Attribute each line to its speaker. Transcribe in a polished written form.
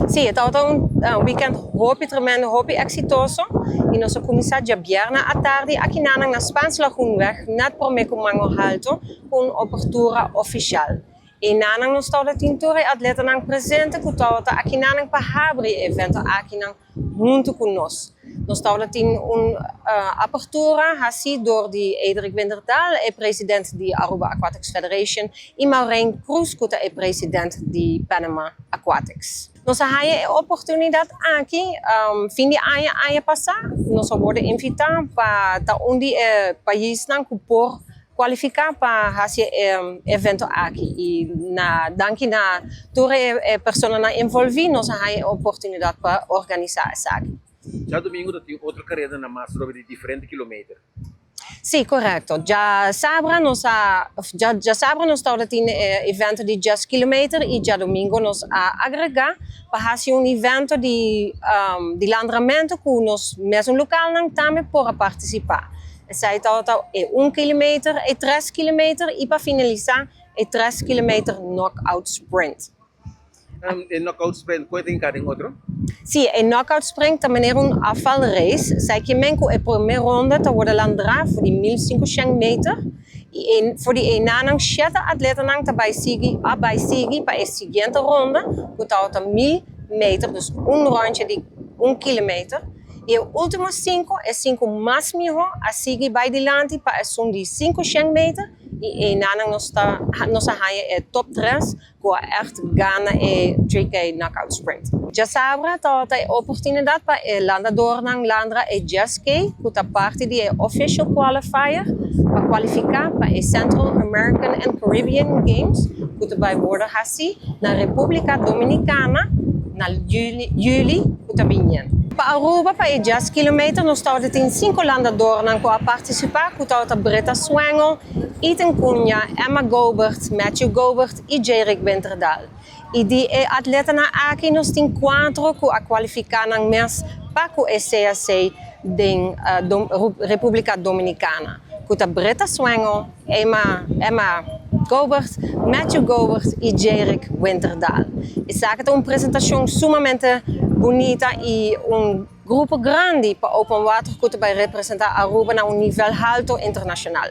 Speaker 1: Si, e tabata un weekend hopi tremendo, hopi exitoso y nos a cuminsa diabierna atardi aki na Spaans Lagoenweg, net prome cu Mango Halto, cu un apertura oficial. Y nan nos tabatin tur e atletanan presente cu tabata aki nan pa habri e evento aki nan hunto cu nos. Nos tabatin un apertura haci door di Edric Winterdal, e president di Aruba Aquatics Federation, y Maureen Cruz, cu ta e president di Panama Aquatics. Nos a haya e oportunidad aki, fin di aña pasa, nos a wordo invita pa ta un di e paisnan cu por cualifica pa e evento aki. Y na danki na tur e personanan envolvi, nos a haya e oportunidad pa organisa esaki.
Speaker 2: Diadomingo tin otro careda na mas sobre diferente kilometer.
Speaker 1: Si, correcto. Diasabra nos tabatin evento di 10 kilometer y diadomingo nos a agrega pa haci un evento di landamento cu nos mesun localnan tambe por participa. Esey ta 1 kilometer y 3 kilometer y pa finalisa e 3 kilometer knockout sprint.
Speaker 2: E knockout sprint, cua tin cada otro?
Speaker 1: Si, e knockout sprint tambe ta un afvalrace. Esey kiermen cu e prome ronde ta wordo landa for di 1500 meter. Y for di eynan shete atletanan ta bay sigui, a bay sigui pa e siguiente ronde, cu ta 1000 meter, dus un rondje di 1 kilometer. Y e ultimo cinco, e cinco mas miho, a sigui bay dilanti pa esun di 500 meter. Y eynan nos ta e top 3 cu echt gana e 3K knockout sprint. Diasabra ta e oportunidad pa e landadornan landa e 10K, cu ta parti di e official qualifier, pa cualifica pa e Central American and Caribbean Games, cu ta bay wordo haci na Republica Dominicana na juli, cu ta bin. Pa Aruba, pa e 10 kilometer, nos tin cinco landadornan cu a participa, cu ta Britta Swangel, Ethan Cunha, Emma Gobert, Matthew Gobert y Jerick Winterdal. Y di e atletanan aki nos tin cuater cu a cualifica nan mes pa e CAC di Republica Dominicana. Cu ta Britta Swangel, Emma Gobert, Matthew Gobert y Jerick Winterdal. Esaki ta un presentacion sumamente bunita y un grupo grandi pa open water cu ta bay representa Aruba na un nivel halto internacional.